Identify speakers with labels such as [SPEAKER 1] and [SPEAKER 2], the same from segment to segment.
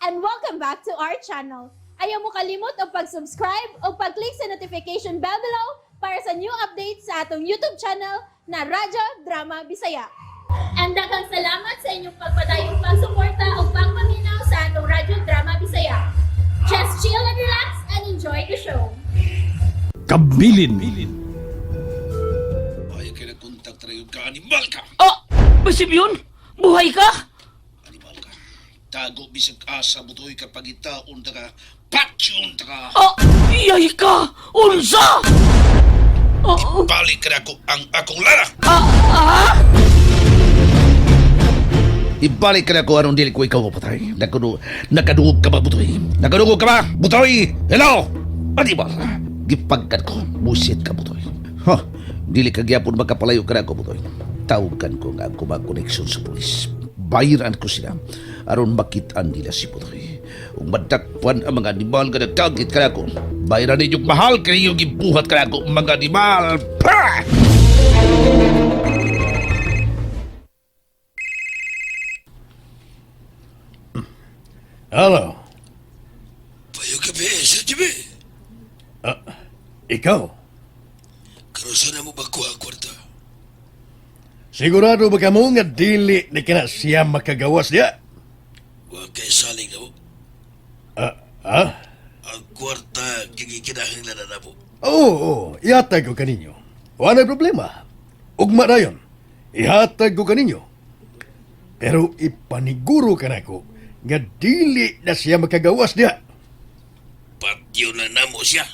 [SPEAKER 1] And welcome back to our channel. Ayaw mo kalimot og pag-subscribe o pag-click sa notification bell below para sa new updates sa atong YouTube channel na Radyo Drama Bisaya. And daghang salamat sa inyong pagpadayong pagsuporta o pagpaminaw sa atong Radyo Drama Bisaya. Just chill and relax and enjoy the show.
[SPEAKER 2] Kabilin.
[SPEAKER 3] Ayaw kayo nagkontak tayo ka, animal ka!
[SPEAKER 4] Oh, basib yun? Buhay ka?
[SPEAKER 3] Animal ka. Tago bisag asa butoy kapag itaon ta ka, patyon ta ka.
[SPEAKER 4] Oh, iyay ka! Unsa! Oh,
[SPEAKER 3] Balik ka na ako ang akong lara!
[SPEAKER 4] ah, ah!
[SPEAKER 3] Ibalik ka na ako anong dili ko ikaw mapatay. Nakaduog ka ba, butoy? Nakaduog ka ba, butoy? Hello! Animal! Gipagkat ko, busit ka, butoy. Ha! Dili ka gyapon makapalayo ka na ako, butoy. Tawagan ko nga ako mga koneksyon sa pulis. Bayiran ko sila aron makitaan nila si Butoy. Ug madakpan ang mga animal nga nagtagit ka na ako. Bayiran ninyong mahal kayo gibuhat ka na ako, mga animal. Pa!
[SPEAKER 2] Hello.
[SPEAKER 5] Payo gabi, Sir Jimmy.
[SPEAKER 2] Ikaw?
[SPEAKER 5] Karusa na mo ba kuha ang kwarta?
[SPEAKER 2] Sigurado ba ka mo nga dili ni kana siya makagawas diya?
[SPEAKER 5] Huwag kay salig na mo.
[SPEAKER 2] Ah, ah?
[SPEAKER 5] Ang kwarta gigikinahanglan na na mo.
[SPEAKER 2] Oo, oo, ihatag ko kaninyo. Wala problema. Ugma na yun. Ihatag ko kaninyo. Pero ipaniguro ka na ko nga dili na siya makagawas diya.
[SPEAKER 5] Patyo na namo siya.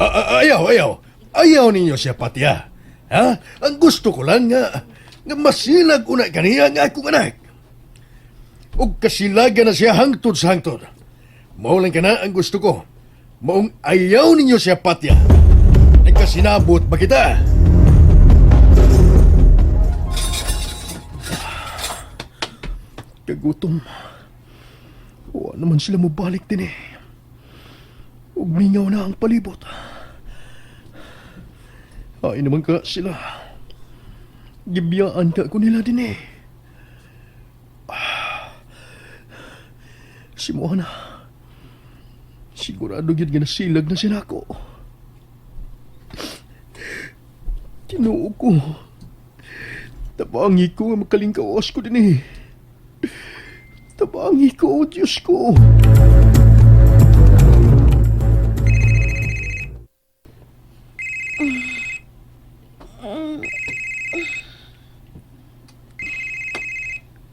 [SPEAKER 2] Ah, ah, ayaw, ayaw. Ayaw ninyo siya patya. Ha? Ang gusto ko lang nga, nga masilag una kaniya nga akong anak. Ug kasilaga na siya hangtod sa hangtod. Mao lang kana ang gusto ko. Maong ayaw ninyo siya patya. Nagkasinabot ba kita? Kagutom. Wa naman sila mobalik din eh. Ug mingaw na ang palibot. Ay naman ka sila. Gibiyaan ka ko nila din eh. Ah. Si Moana. Sigurado gyud nga nasilag na sila ko. Tinuo ko. Tabangi ko nga makalingkawas ko din eh. Tabangi ko, oh Diyos ko.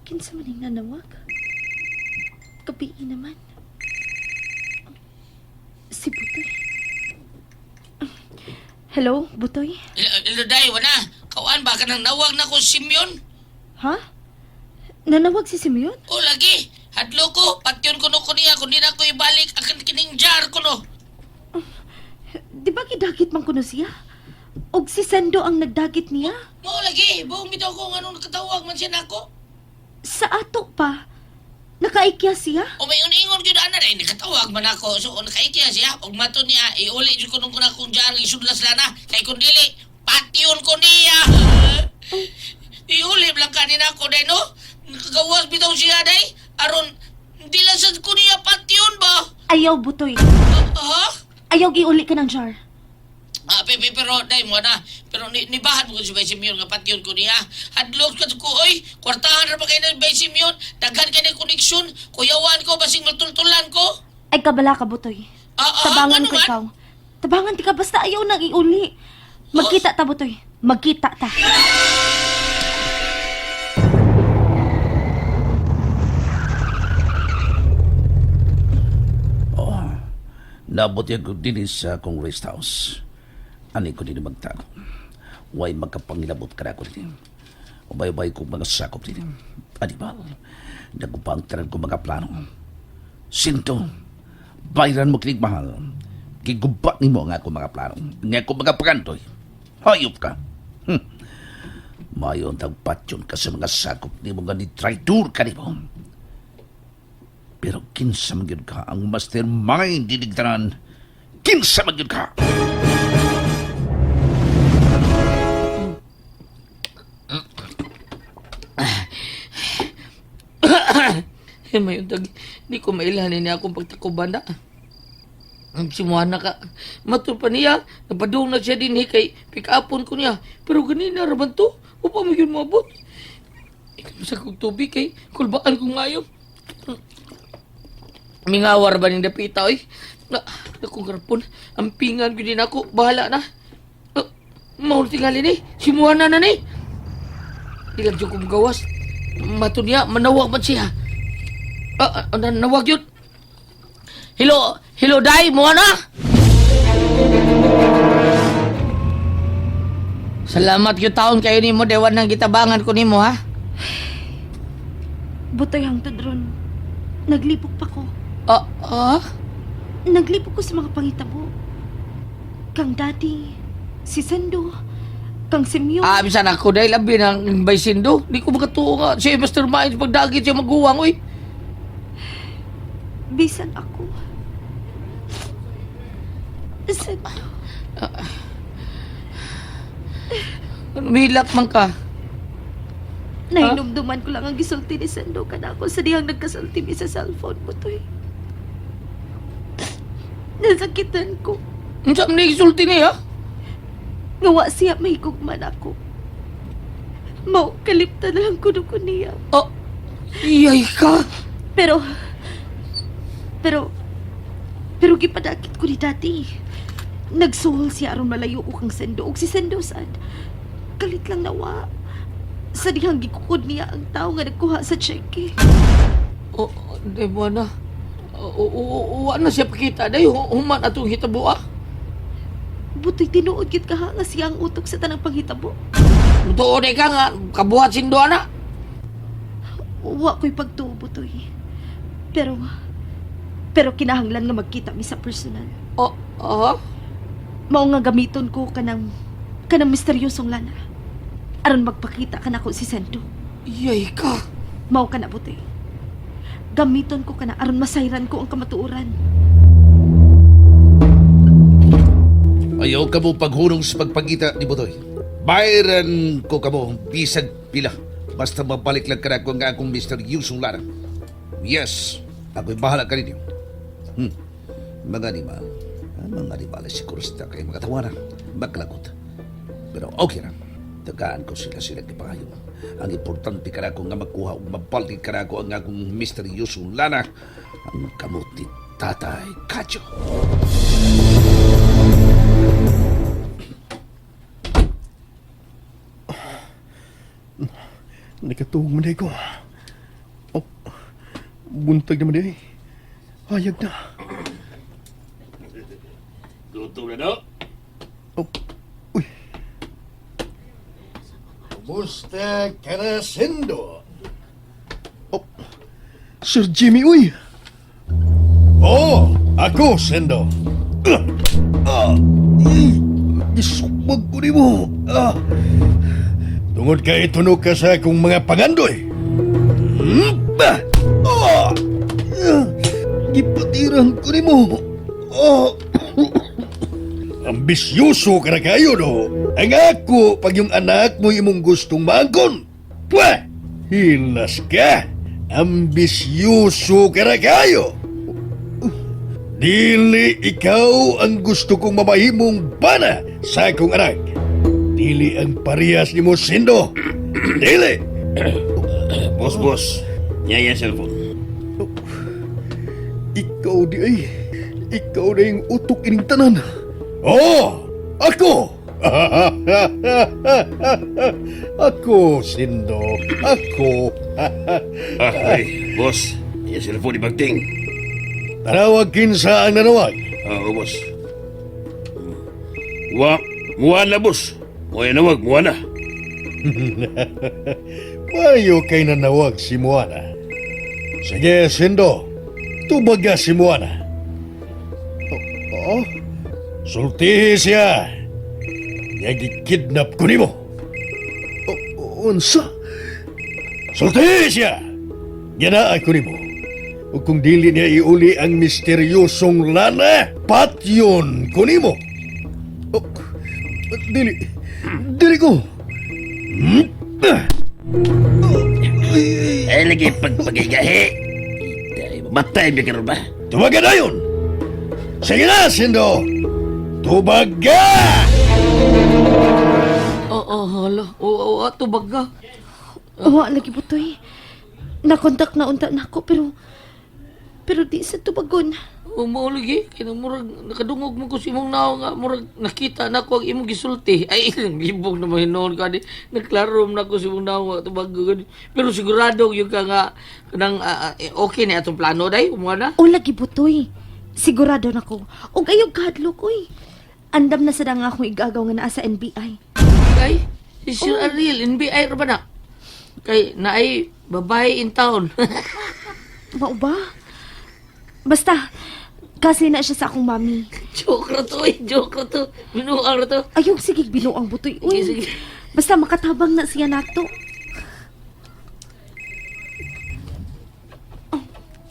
[SPEAKER 6] Kinsa man ning nanawag? Gabii naman. Si Butoy. Hello, Butoy?
[SPEAKER 4] Hello, day, wala. Kawaan ba ka nang nawag na ko Simeon?
[SPEAKER 6] Ha? Nanawag si Simeon?
[SPEAKER 4] O lagi, hadlo ko, patyon ko no ko niya, kung di na ko ibalik, akin kining jar ko no.
[SPEAKER 6] Di ba gidagit man kuno siya? Og si Sendo ang nagdagit niya?
[SPEAKER 4] Mo lagi, buong bitaw ko nga nung nakatawag man siya nako.
[SPEAKER 6] Sa ato pa? Nakaikya siya?
[SPEAKER 4] O may ingon gyud ana day, nakatawag man ako. So, o nakaikya siya, og mato niya, iuli jud ko nung kuna akong jar, isudlas lana. Kay kung dili, patyon ko niya. Iuli lang kanina ako day, no? Nakagawas bitaw siya day. Aron, di lang sad ko niya patyon ba?
[SPEAKER 6] Ayaw, Butoy.
[SPEAKER 4] Ha?
[SPEAKER 6] Ayaw giuli ka ng jar.
[SPEAKER 4] Ah, pe, pero day mo na. Pero ni nibahan mo ko si Bay Simeon nga patyon ko niya. Hadlok ka ko oy, kwartahan ra ba kay na Bay Simeon? Daghan kay na koneksyon. Kuyawan ko basing matultulan ko.
[SPEAKER 6] Ay kabala ka, Butoy.
[SPEAKER 4] Ah, ah,
[SPEAKER 6] Tabangan
[SPEAKER 4] ano
[SPEAKER 6] ko
[SPEAKER 4] man?
[SPEAKER 6] ikaw. Tabangan ti ka basta ayaw nang iuli. Magkita ta, Butoy. Magkita ta.
[SPEAKER 3] Nabot yan ko din sa akong rest house. Ani ko din magtago. Way magkapangilabot ka na ako din. Ubay-ubay ko mga sakop din. Animal, nagupang tanan ko mga plano. Sinto, bayran mo kinig mahal. Gigubat nimo ang ako mga plano. Nga ako mga pagantoy. Hayop ka. Mayon tagpatyon ka sa mga sakop nimo nga ni traitor ka nimo. Pero kinsa man gyud ka ang mastermind dinig tanan. Kinsa man gyud ka.
[SPEAKER 4] Eh, may untag, Di ko mailhan ni akong pagtakuban na. Ang simuana ka. Matul pa niya, napadung na siya din kay pikapon ko niya. Pero ganina raman to, upa mo yun maabot. Ikaw sa kong tubig kay kulbaan ko ngayon. Mingawar ba ning dapita oy? Na, akong garpon, ang pingan ko din ako, bahala na. Uh, Maul tingali ni, simuana na ni. Ilang dyan kong gawas. Mato niya, manawag man siya. Nawag yun. Hello, hello, day, mo na. Salamat yung taon kayo nimo, dewan ng gitabangan ko nimo, ha?
[SPEAKER 6] Butoy hangtod ron. Naglipok pa ko.
[SPEAKER 4] Ah, ah?
[SPEAKER 6] Naglipok ko sa mga pangitabo. Kang daddy, si Sendo, kang Simeon.
[SPEAKER 4] Ah, bisan ako dahil labi ng baysindo. Di ko makatuo nga. Siya mastermind pagdagit siya maguwang, uy.
[SPEAKER 6] Bisan ako. Sendo.
[SPEAKER 4] Milak man ka.
[SPEAKER 6] Nahinumduman ko lang ang gisulti ni Sendo kanako sa dihang nagkasulti mi sa cellphone mo toy. Nasakitan ko.
[SPEAKER 4] Unsa man ni gisulti niya?
[SPEAKER 6] Nga wa siya mahigugman ako. Mao kaliptan na lang kuno ko niya.
[SPEAKER 4] Oh, iyay ka.
[SPEAKER 6] Pero pero pero gipadakit ko ni Daddy. Nagsuhol siya aron malayo ko kang Sendo ug si Sendo sad. Kalit lang nawa. Sa dihang gikukod niya ang tao nga nagkuha sa cheque.
[SPEAKER 4] Oh, di mo na. Wa na siya pakita day. Human atong hitabo ah.
[SPEAKER 6] Butoy tinuod gyud ka ha nga siya ang utok sa tanang panghitabo.
[SPEAKER 4] Tuon ka nga kabuhat sindo ana.
[SPEAKER 6] Wa ko'y pagtuo, Butoy. Pero pero kinahanglan nga magkita mi sa personal.
[SPEAKER 4] Oh, ah.
[SPEAKER 6] Mao nga gamiton ko kanang kanang misteryosong lana. Aron magpakita kanako si Sendo.
[SPEAKER 4] Iyay ka.
[SPEAKER 6] Mao ka na, Butoy. Gamiton ko kana aron masayran ko ang kamatuoran.
[SPEAKER 3] Ayaw ka mo paghunong sa pagpagita ni Butoy. Bayran ko ka mo, bisag pila. Basta mabalik lang ka na kung nga akong misteryosong lana. Yes, ako'y bahala ka ninyo. Mga animal, ang mga animal ay siguro sila kay mga tawanan, maglagot. Pero okay ra. Tagaan ko sila sila kipahayo. Ang importante ka na nga makuha o mabalik ka na ang akong misteryosong lana. Ang kamot ni Tatay Kacho.
[SPEAKER 2] Nakatuog man ko. Oh, buntag naman di ay. Hayag na.
[SPEAKER 5] Gutom na daw.
[SPEAKER 2] Oh, uy. Kumusta ka na, Sendo? Oh, Sir Jimmy, uy. Oh, ako, Sendo. Ah, eh, gisukbag ko ni mo. Ah. Tungod kay tunog ka sa akong mga pangandoy. Ba? Ah! Ah, gipatiran ko ni mo. Ah. Ambisyoso ka na kayo, no? Ang ako, pag yung anak mo imong gustong maangkon. Pwa! Hilas ka! Ambisyoso ka na kayo! Dili ikaw ang gusto kong mamahimong bana sa akong anak. Dili ang parehas ni mo, Sindo. Dili!
[SPEAKER 5] Boss, boss. Yan yung cellphone.
[SPEAKER 2] Ikaw di ay. Ikaw na yung utok ining tanan. Oo! Ako! Ako, Sindo. Ako.
[SPEAKER 5] Ah, ay, boss. Yan cellphone ni Bagting.
[SPEAKER 2] Tanawag kinsa ang nanawag.
[SPEAKER 5] Ah, oo, boss. Wa, muwa na, boss. Muwa na, wag, muwa na.
[SPEAKER 2] Mayo kay nanawag si Moana. Sige, Sindo. Tubaga si Moana. Oo? Sultihi siya. Nagikidnap ko nimo. Unsa? Sultihi siya! Ganaa ko nimo. O kung dili niya iuli ang misteryosong lana, patyon ko nimo. Oh, dili. Dili ko.
[SPEAKER 5] Ay, lagi pagpagigahi. Itay mo. Matay mi karon ba?
[SPEAKER 2] Tubaga na yun! Sige na, Sindo! Tubaga!
[SPEAKER 4] Oo, hala. Oo, oo, tubag ka.
[SPEAKER 6] Wa lagi Butoy. Nakontak na unta nako pero di sa tubagon.
[SPEAKER 4] Mao lagi kay nang murag nakadungog mo ko sa imong naong nga murag nakita na ko ang imong gisulti. Ay, libog na mahinuon ka di. Nagklaro na ko sa imong naong nga tubag gani. Pero sigurado gyud ka nga kanang eh, okay na atong plano day, umuha na.
[SPEAKER 6] O lagi Butoy. Sigurado na ko. Og ayaw kahadlok oy. Andam na sad ang akong igagaw nga naa sa NBI.
[SPEAKER 4] Ay, si Sir Ariel, NBI ra ba na? Kay naay babae in town.
[SPEAKER 6] Mao ba? Basta kasi na siya sa akong mami.
[SPEAKER 4] Joke ra to, eh. Joke ra to. Binuang ra to.
[SPEAKER 6] Ayaw sige binuang Butoy. Uy.
[SPEAKER 4] Sige, sige.
[SPEAKER 6] Basta makatabang na siya nato. Oh,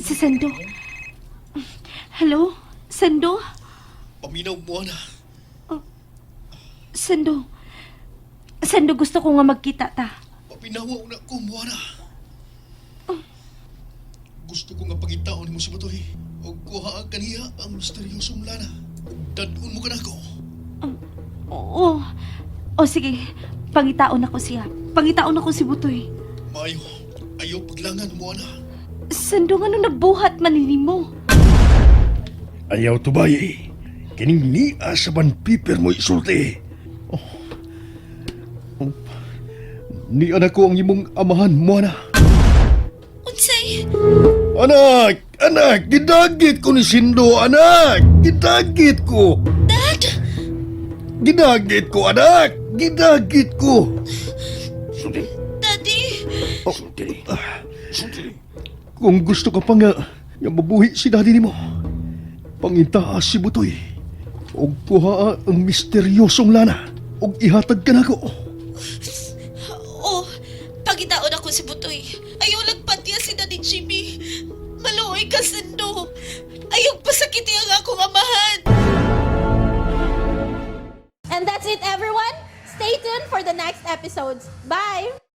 [SPEAKER 6] si Sendo. Hello? Sendo?
[SPEAKER 2] Paminaw mo na.
[SPEAKER 6] Sendo. Sendo, gusto ko nga magkita ta.
[SPEAKER 2] Paminaw na ko, Moana. Gusto ko nga pagitaon mo si Butoy. O kuha ang kaniya ang misteryosong lana. Ug dadun mo kanako.
[SPEAKER 6] Oo. O sige, pangitaon ako siya. Pangitaon ako si Butoy.
[SPEAKER 2] Maayo, ayaw paglangan, Moana.
[SPEAKER 6] Sendo, nga nung nagbuhat man mo?
[SPEAKER 2] Ayaw tubay. Kining niya sa banpiper mo isulti. Oh. Oh. Niya na ko ang imong amahan, Moana.
[SPEAKER 6] Unsay?
[SPEAKER 2] Anak! Anak! Gidagit ko ni Sindo, anak! Gidagit ko!
[SPEAKER 6] Dad!
[SPEAKER 2] Gidagit ko, anak! Gidagit ko!
[SPEAKER 5] Sulti.
[SPEAKER 6] Daddy!
[SPEAKER 5] Sulti. Sulti.
[SPEAKER 2] Kung gusto ka pa nga, nga mabuhi si daddy nimo. Pangintaa si Butoy. Og kuha ang misteryosong lana. Og ihatag ka nako.
[SPEAKER 7] Oh, pagitaon ako si Butoy. Ayaw lang patiya si Daddy Jimmy. Maluoy ka, Sendo. Ayaw pasakiti ang akong amahan.
[SPEAKER 1] And that's it, everyone. Stay tuned for the next episodes. Bye!